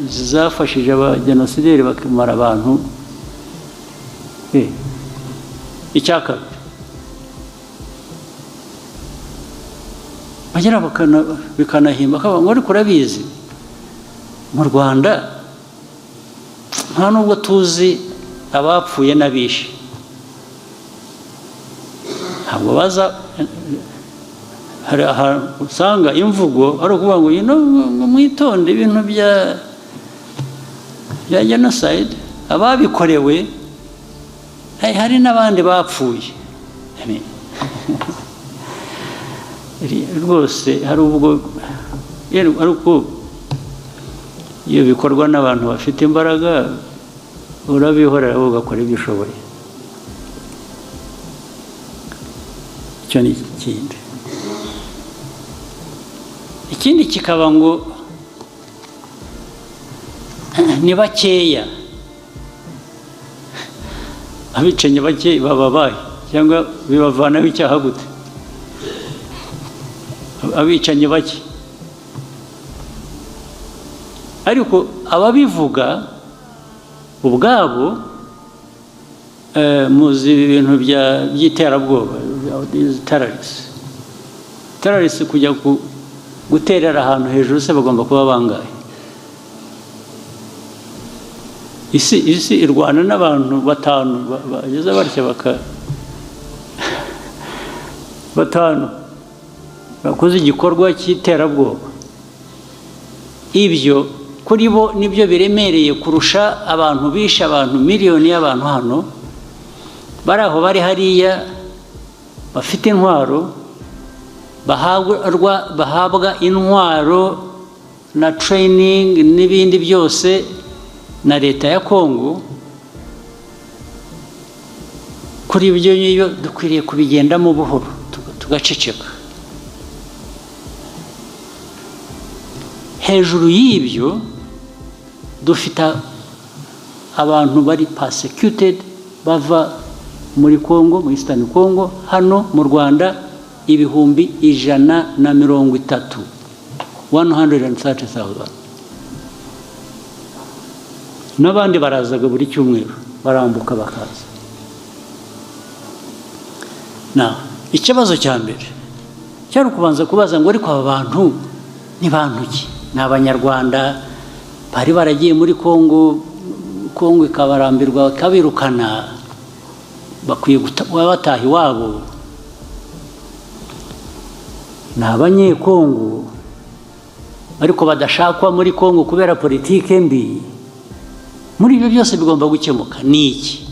S1: zafashije abagenosideri bakamara abantu. Icya kabiri, bagera bikanahimba bakavuga ngo ariko urabizi, mu Rwanda nta nubwo tuzi abapfuye n'abishe. Ntabwo baza. Hari ahantu usanga imvugo ari ukuvuga ngo ngo mwitonde, ibintu bya genocide, ababikorewe, hari n'abandi bapfuye. I mean, rwose hari ubwo, ariko iyo bikorwa n'abantu bafite imbaraga, urabihorera, wowe ugakora ibyo ushoboye. Icyo ni ikindi. Ikindi kikaba ngo ni bakeya, abicanyi bake baba bahe cyangwa bibavanaho icyaha gute, abicanyi bake? Ariko ababivuga ubwabo, muzi ibi bintu by'iterabwoba, terrorists kujya guterera ahantu hejuru se bagomba kuba bangahe? Isi irwana n'abantu batanu bageze batya, baka batanu bakoze igikorwa cy'iterabwoba. Ibyo kuri bo nibyo biremereye kurusha abantu bishe abantu, miliyoni y'abantu hano bari aho, bari hariya, bafite intwaro, bahabwa intwaro na training n'ibindi byose na leta ya Kongo. Kuri ibyo ngibyo dukwiriye kubigendamo buhoro, tugaceceka. Hejuru y'ibyo dufite abantu bari persecuted bava muri Congo, muri Eastern Congo, hano mu Rwanda 130,000, 130,000, n'abandi barazaga buri cyumweru, barambuka bakaza. Na ikibazo cya mbere cyari ukubanza kubaza ngo: ariko aba bantu ni bantu ki? Ni Abanyarwanda bari baragiye muri Congo, Congo ikabarambirwa ikabirukana, bakwiye kuba bataha iwabo. Ni Abanyekongo ariko badashakwa muri Congo kubera politike mbi. Muri ibyo byose bigomba gukemuka ni iki?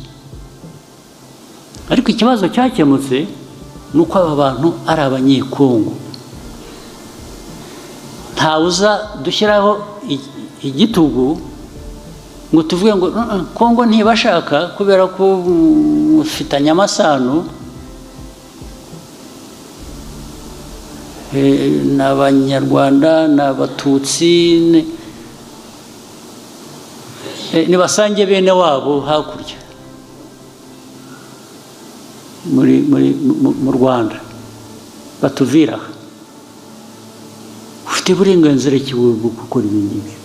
S1: Ariko ikibazo cyakemutse ni uko aba bantu ari Abanyekongo. Ntawuza dushyiraho igitugu ngo tuvuge ngo Kongo ntibashaka kubera ko mufitanye amasano, ni Abanyarwanda, ni Abatutsi, nibasange bene wabo hakurya muri muri mu Rwanda, batuvira aha. Ufite uburenganzira ki bwo gukora ibi ngibyo?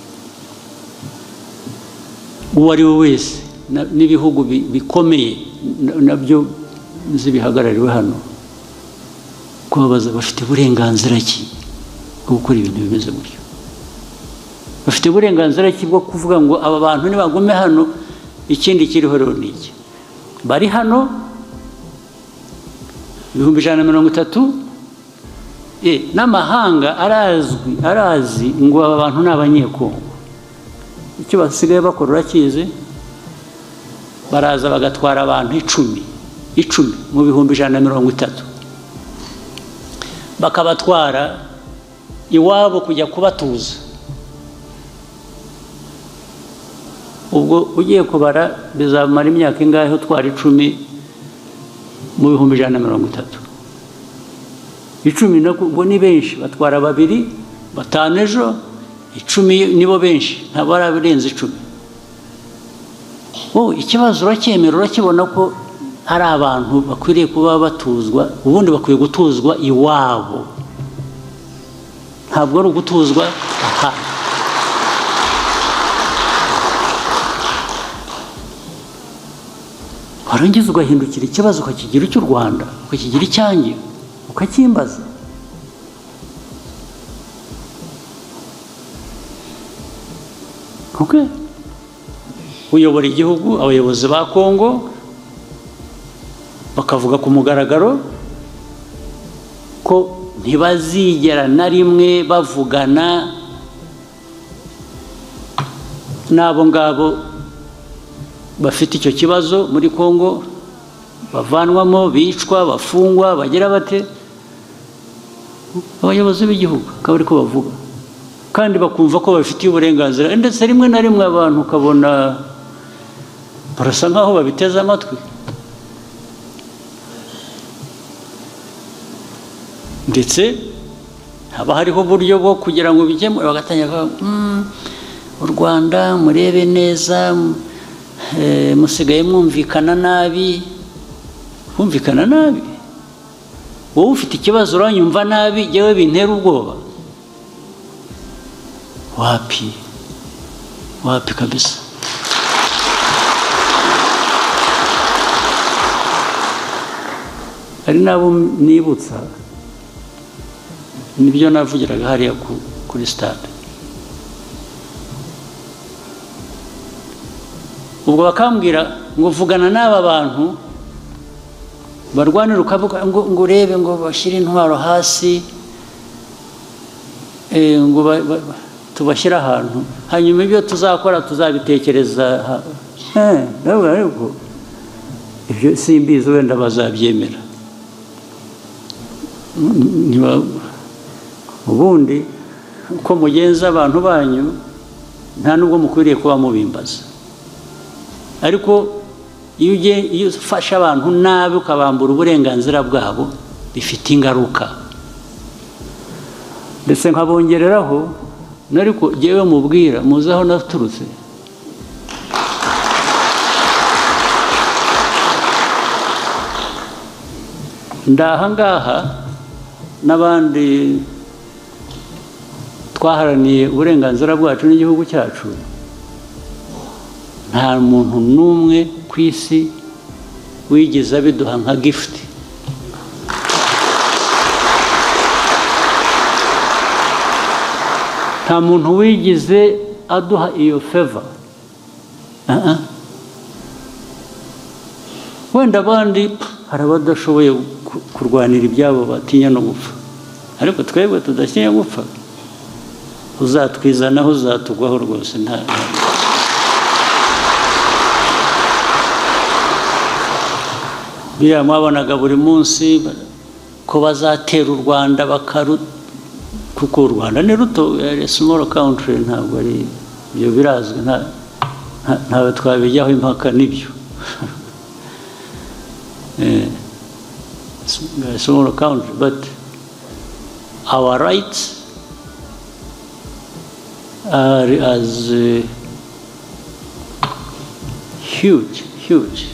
S1: Uwo ari we wese, n'ibihugu bikomeye nabyo nzi bihagarariwe hano, kubabaza bafite uburenganzira ki bwo gukora ibintu bimeze gutyo? Bafite uburenganzira ki bwo kuvuga ngo aba bantu nibagume hano? Ikindi kiriho rero ni iki: bari hano 130,000, n'amahanga arazwi, arazi ngo aba bantu ni Abanyekongo. Icyo basigaye bakora urakizi? Baraza bagatwara abantu 10, 10 mu 130,000, bakabatwara iwabo kujya kubatuza. Ubwo ugiye kubara, bizamara imyaka ingahe utwara 10 mu 130,000? 10 ubwo ni benshi, batwara babiri, batanu ejo, 10 nibo benshi, ntabwo barabirenze 10. Wowe ikibazo uracyemera, urakibona ko hari abantu bakwiriye kuba batuzwa, ubundi bakwiye gutuzwa iwabo, ntabwo ari ugutuzwa aha. Warangiza ugahindukira ikibazo ukakigira icy'u Rwanda, ukakigira icyanjye, ukakimbaza. Okay. Uyobora igihugu, abayobozi ba Kongo bakavuga ku mugaragaro ko ntibazigera na rimwe bavugana n'abo ngabo bafite icyo kibazo muri Kongo, bavanwamo, bicwa, bafungwa, bagira bate. Abayobozi b'igihugu akaba ariko bavuga, kandi bakumva ko babifitiye uburenganzira. Ndetse rimwe na rimwe abantu ukabona barasa nkaho babiteze amatwi. Ndetse haba hariho uburyo bwo kugira ngo bijyemo, bagatangira kuvuga: U Rwanda murebe neza, musigaye mwumvikana nabi." Kumvikana nabi? Wowe ufite ikibazo uranyumva nabi, jyewe bintera ubwoba? Wapi, wapi kabisa. Hari n'abo nibutsa nibyo navugiraga hariya kuri stade. Ubwo bakambwira ngo: "Vugana n'aba bantu barwanira," ukavuga ngo urebe ngo bashyire intwaro hasi, ngo tubashyire ahantu, hanyuma ibyo tuzakora tuzabitekereza. Ariko ibyo simbizi, wenda bazabyemera. Ubundi uko mugenza abantu banyu, nta nubwo mukwiriye kuba mubimbaza. Ariko Iyo ufashe abantu nabi, ukabambura uburenganzira bwabo, bifite ingaruka. Ndetse nkabongereraho, ariko jyewe mubwira, muzi aho naturutse. Ndaha ngaha n'abandi twaharaniye uburenganzira bwacu n'igihugu cyacu. Nta muntu n'umwe ku isi wigeze abiduha nka gift. Nta muntu wigeze aduha iyo favor. Wenda abandi hari abadashoboye kurwanira ibyabo, batinya no gupfa, ariko twebwe tudatinya gupfa, uzatwizanaho uzatugwaho rwose. Nta biriya mwabonaga buri munsi ko bazatera u Rwanda bakaru, kuko u Rwanda ni ruto, small country, ntabwo ari ibyo, birazwi, ntawe twabijyaho impaka nibyo. Small country, but our rights are as huge, huge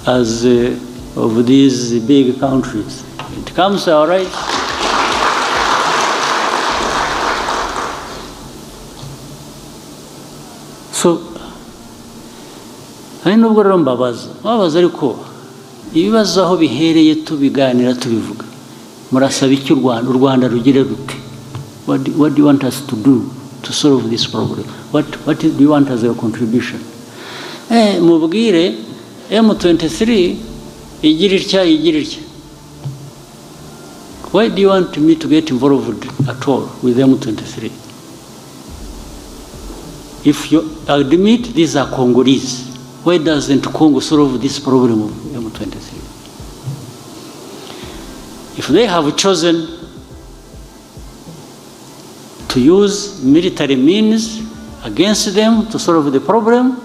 S1: as of these big countries. It comes to our rights. So, hari nubwo rero mbabaza, ariko ibibazo aho bihereye tubiganira, tubivuga, murasaba iki u Rwanda? U Rwanda rugire rute? What do you want us to do to solve this problem? What do you want as a contribution? Mubwire M23 igira itya, igira itya. Why do you want me to get involved at all with M23? If you admit these are Congolese, why doesn't Congo solve this problem of M23? If they have chosen to use military means against them to solve the problem,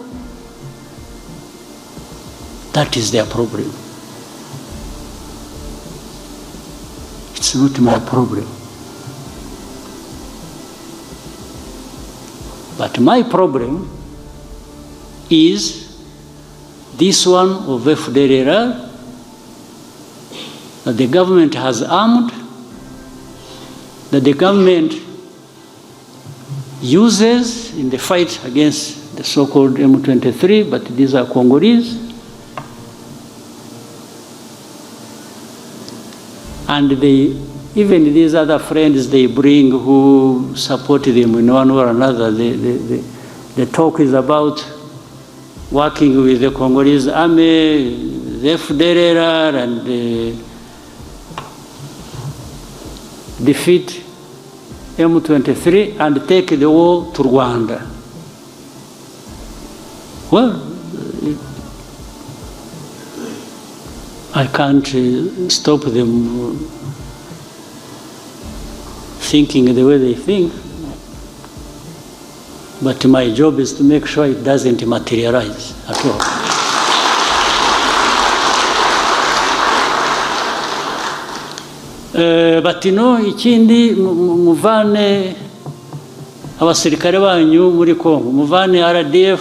S1: that is their problem. It's not my problem. But my problem is this one of FDLR that the government has armed, that the government uses in the fight against the so-called M23, but these are Congolese. And even these other friends they bring who support them in one way or another, the talk is about working with the Congolese army, the FDLR, and defeat M23 and take the war to Rwanda. Well, I can't stop them thinking the way they think, but my job is to make sure it doesn't materialize at all. Bati no, ikindi, muvane abasirikare banyu muri Congo, muvane RDF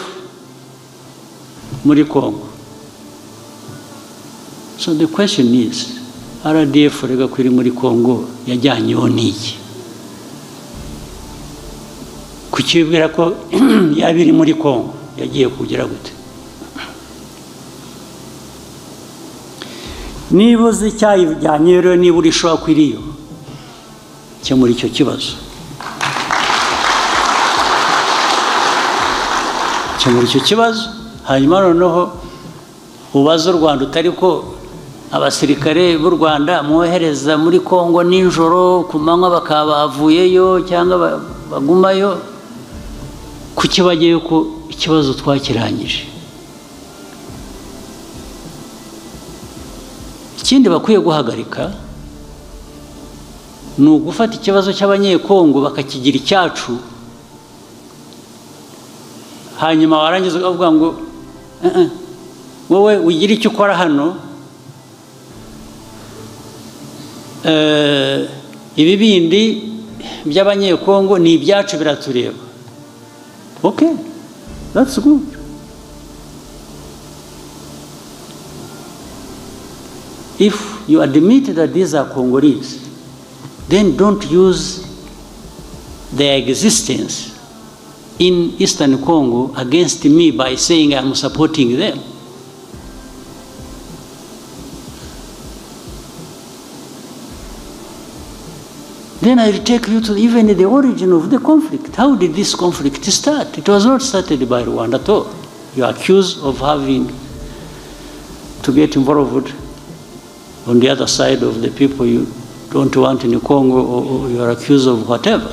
S1: muri Congo. So the question is, RDF rega ko iri muri Congo, yajyanyeho n'iki? Kukibwira ko yaba iri muri Congo yagiye kugira gute? Niba uzi icyayijyanye rero, niba uri sure ko iriyo, kemura icyo kibazo, kemura icyo kibazo. Hanyuma noneho ubaze u Rwanda, utari ko abasirikare b'u Rwanda mwohereza muri Congo nijoro, ku manywa bakaba bavuyeyo cyangwa bagumayo, kuki bagiyeyo, ko ikibazo twakirangije? Ikindi bakwiye guhagarika ni ugufata ikibazo cy'Abanyekongo bakakigira icyacu, hanyuma warangiza ukavuga ngo Wowe ugira icyo ukora hano, ibi bindi by'Abanyekongo ni ibyacu, biratureba. Okay, that's good. If you admit that these are Congolese, then don't use their existence in Eastern Congo against me by saying I'm supporting them. Then I'll take you to even the origin of the conflict. How did this conflict start? It was not started by Rwanda at all. You are accused of having to get involved on the other side of the people you don't want in Congo, or you are accused of whatever.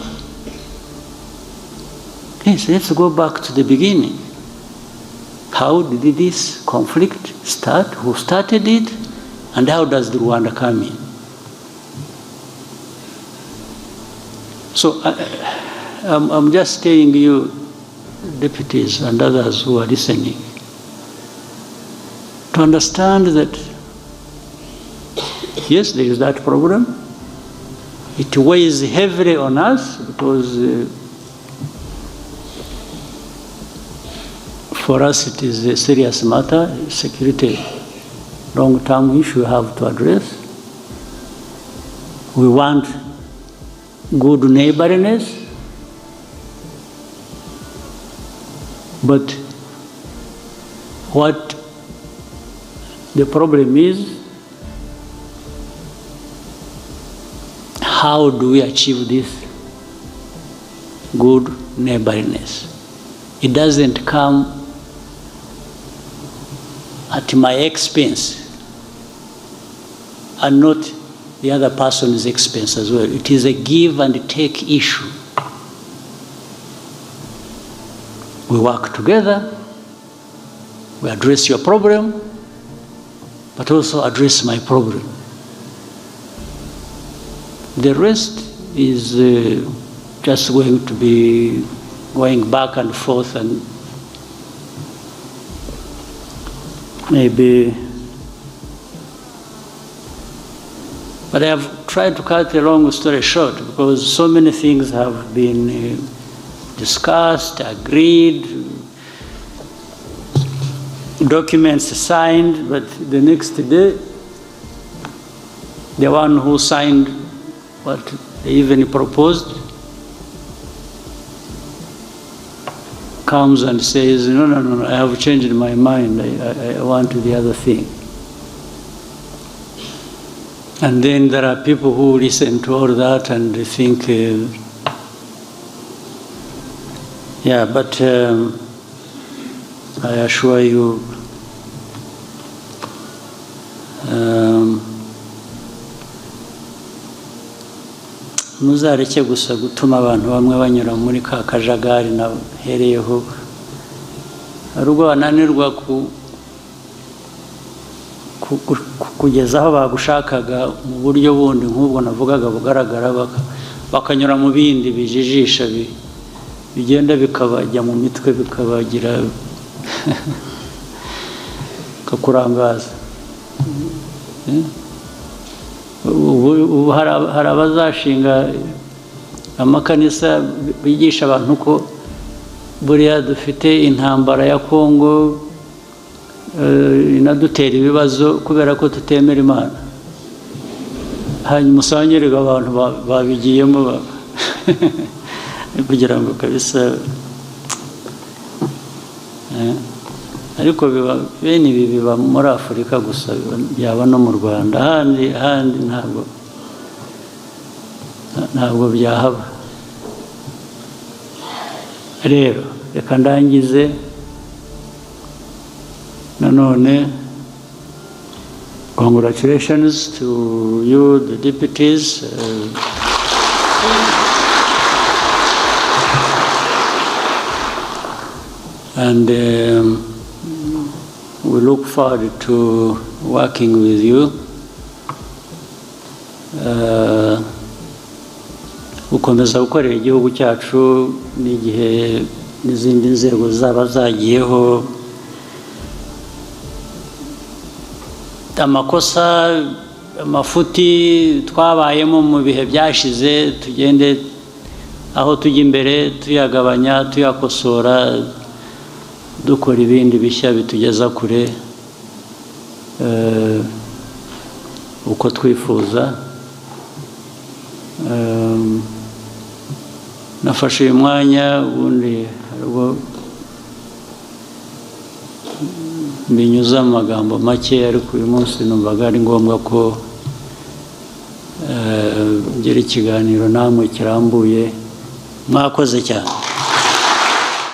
S1: Yes, let's go back to the beginning. How did this conflict start? Who started it? And how does the Rwanda come in? So I'm just telling you, deputies and others who are listening, to understand that, yes, there is that problem. It weighs heavily on us because for us it is a serious matter, security, long-term issue we have to address. We want good neighborliness, but what the problem is, how do we achieve this good neighborliness? It doesn't come at my expense and not the other person's expense as well. It is a give and take issue. We work together, we address your problem, but also address my problem. The rest is just going to be going back and forth and maybe. But I have tried to cut the long story short because so many things have been discussed, agreed, documents signed, but the next day, the one who signed what they even proposed comes and says, no, no, no, no, I have changed my mind. I want the other thing. And then there are people who listen to all that and they think, yeah, but I assure you, muzareke gusa gutuma abantu bamwe banyura muri ka kajagari nahereyeho. Hari ubwo bananirwa kugeza aho bagushakaga mu buryo bundi nk'ubwo navugaga bugaragara, bakanyura mu bindi bijijisha, bigenda bikabajya mu mitwe, bikabagira bikakurangaza. Ubu hari abazashinga amakanisa bigisha abantu ko buriya dufite intambara ya Kongo, inadutera ibibazo kubera ko tutemera Imana, hanyuma usangirwe abantu babigiyemo kugira ngo kabisa, ariko biba bene ibi biba muri Afurika gusa, byaba no mu Rwanda, ahandi ntabwo byahaba. Rero reka ndangize nanone, congratulations to you, the deputies, and we look forward to working with you. Gukomeza gukorera igihugu cyacu n'igihe n'izindi nzego zaba zagiyeho. Amakosa, amafuti twabayemo mu bihe byashize, tugende aho tujya imbere tuyagabanya, tuyakosora, dukora ibindi bishya bitugeza kure uko twifuza. Nafashe uyu mwanya, ubundi hari ubwo mbinyuza mu magambo make, ariko uyu munsi numvaga ari ngombwa ko ngira ikiganiro namwe kirambuye. Mwakoze cyane.